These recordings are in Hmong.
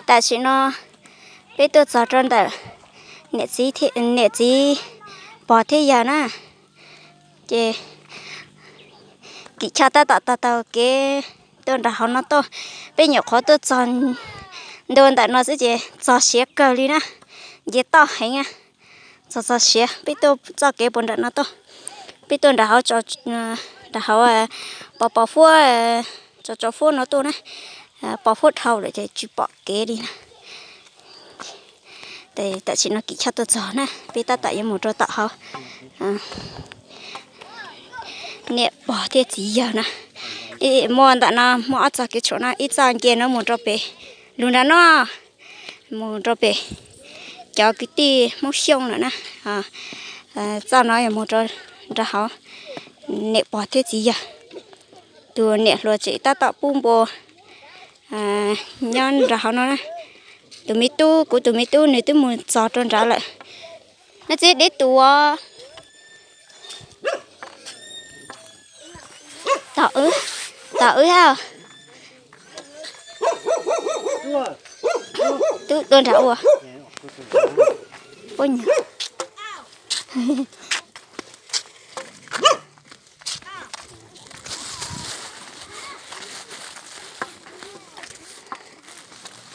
Tam sim no peb tuaj txog rau ntawm niam txiv, niam txiv pog thiab yawg na, ces Kim Choj tab tom taug taug kev tuaj nram hauv no tuaj. Peb nyuam qhuav tuaj txog ntua ntawm no xwb ces txog siav kawg li na, nce toj heev na. Txog txog siav, peb tuaj txoj kev puas nram no tuaj, peb tuaj nram hauv, nram hauv Pos Pos Fuab, Tso Tso Fuab no tuaj na. Pos Fuab dhau lawm ces tsis pom kev li na. Tam sim no Kim Choj tuaj txog na, peb tab tom yuav mus rau tom hauv niam pog thiab txiv yawg na. Muaj ntawm no muaj ob txoj kev tshuam no, ib txoj nce no mus rau pem lug nram no, mus rau pem cov kwv tij Hmoob Xyooj lawm na. Txoj no yuav mus rau nram hauv niam pog thiab txiv yawg. Tus niam hluas tseem tab tom pub npua nyob nram hauv no na. Tus me tub, kuv tus me tub nws twb mus txog rau nrad lawm. No txiv deb tus os. Tom wb, tom wb hab. Tub tuaj nrad ua. Ua nyuag.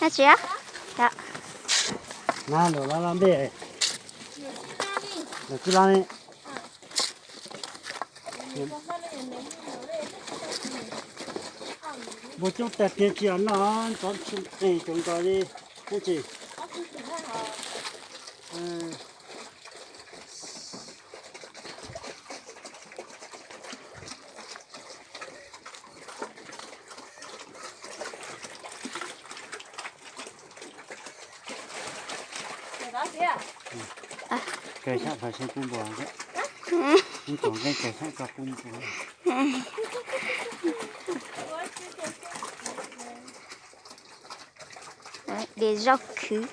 Nab tsi? Nab los laj laj npej. Los tsi laj ne. Npua coob tag kiag tsis noj, ntxov tsis qees cov nkaus li thiab tsis. Kawg xyab phav seb pub npua, ib tsoom nqeeb kawg xyab tso pub npua. Des zaub khwv.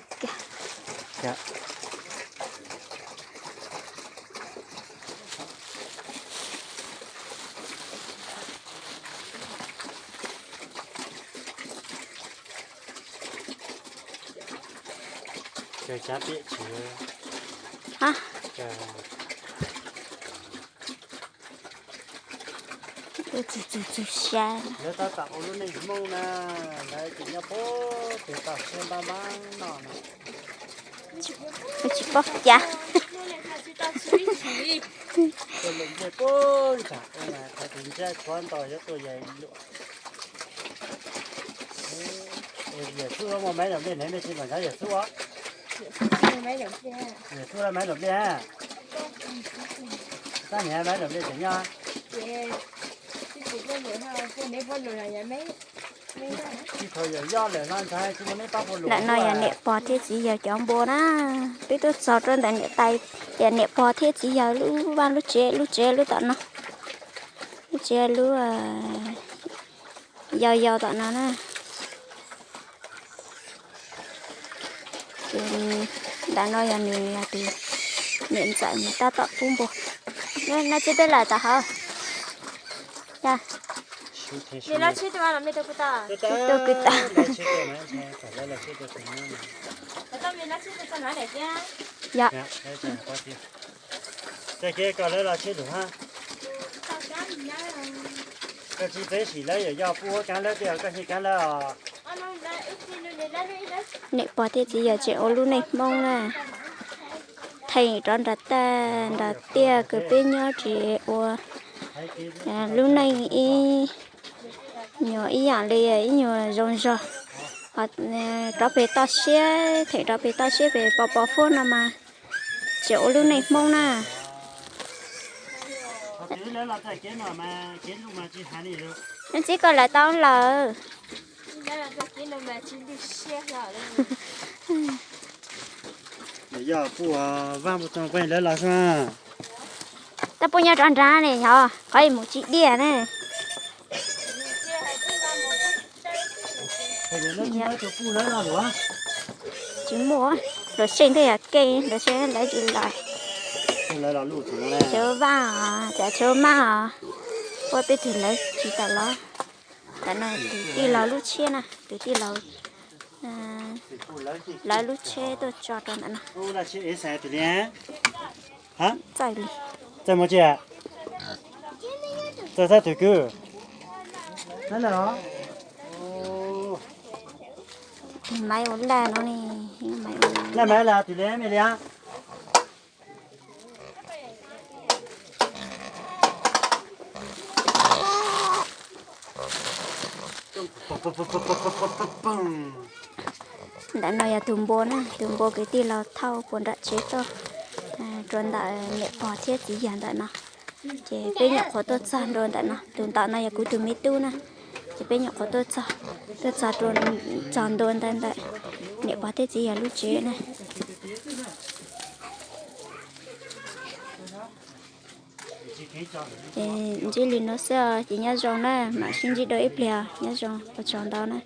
Kawg xyab piam tshwv. Lawv tab tom ua lub neej Hmoob na, lawv tseem nyob puag pem toj siab npab npab no na. Tsis paub cas. Tuaj lawm ntsej puag ntsag, qhov tus ntsab tshuav ntau yuav tuaj yam luam. Yawm Xub muaj maiv los nplej ne, mej tsis mam nrog Yawm Xub os. Yawm Xub maiv los nplej. Tab niag maiv los nplej tseem nyob. Tsis thaum yawm yoj lawm no ntshai tsis muaj neb pab puas lus. Ntawm no yog niam pog thiab txiv yawg cov npua na. Peb tuaj txog rau ntawm niam tais, tias niam pog thiab txiv yawg lub vaj lub tsev, lub tsev lub tom no. Lub tsev lub yau yau tom no na. Ces ntawm no yog nws, yog tus niam ntxawm nws tab tom pub npua. Nab tsi peb lawm tom hauv. Tub kwv tau. Yog. Koj tsis txeeb sim lawv, yog yog pub huab kaav lawb tiag, koj sim kaav lawb os. Niam pog thiab txiv yawg tseem ua lub neej Hmoob na. Theem rov nrad tag nrad tiaj kws peb nyob tseem ua lub neej ib nyuag ib yam li ib nyuag zoo zog. Rov pem toj siab, theem rov pem toj siab pem Pov Pov Fuab no mas tseem ua lub neej Hmoob na. Nab tsi koj lawv tau lawm. Yog pub vaj pub txoog peb lawv los xwb. Tab pub nyob rov nrad ne, yog qhov mus tsis diaj ne. Tsis muaj, luag seb thiaj yog keej, luag seb lawv tsis los. Tshuav vaj os, tshuav maj os, ua peb tug lawv tsis tau los. Tam no tus tij laug lub tshiab na, tus tij laug lawv lub tsheb tuaj tso rau ntawm no. Txawj li, txawj mus tsi? Txawj txhab twg kwv? Maiv ua laj no ne, maiv ua laj, maiv ua laj twg li me li. Ntawm no yog tus npua na, tus npua kwv tij los thauj puag nram tsev tuaj rau ntawm niam pog thiab txiv yawg ntawm no. Ces peb nyuam qhuav tuaj txog ntua ntawm no, tus ntawm no yog kuv tus me tub na. Ces peb nyuam qhuav tuaj txog, tuaj txog, txog ntua ntawm ntawm niam pog thiab txiv yawg lub tsev na. Ces ntsib li no xwb os, ces nyob zoo na, mam sib ntsib dua ib pliag, nyob zoo, ua tsaug ntau na.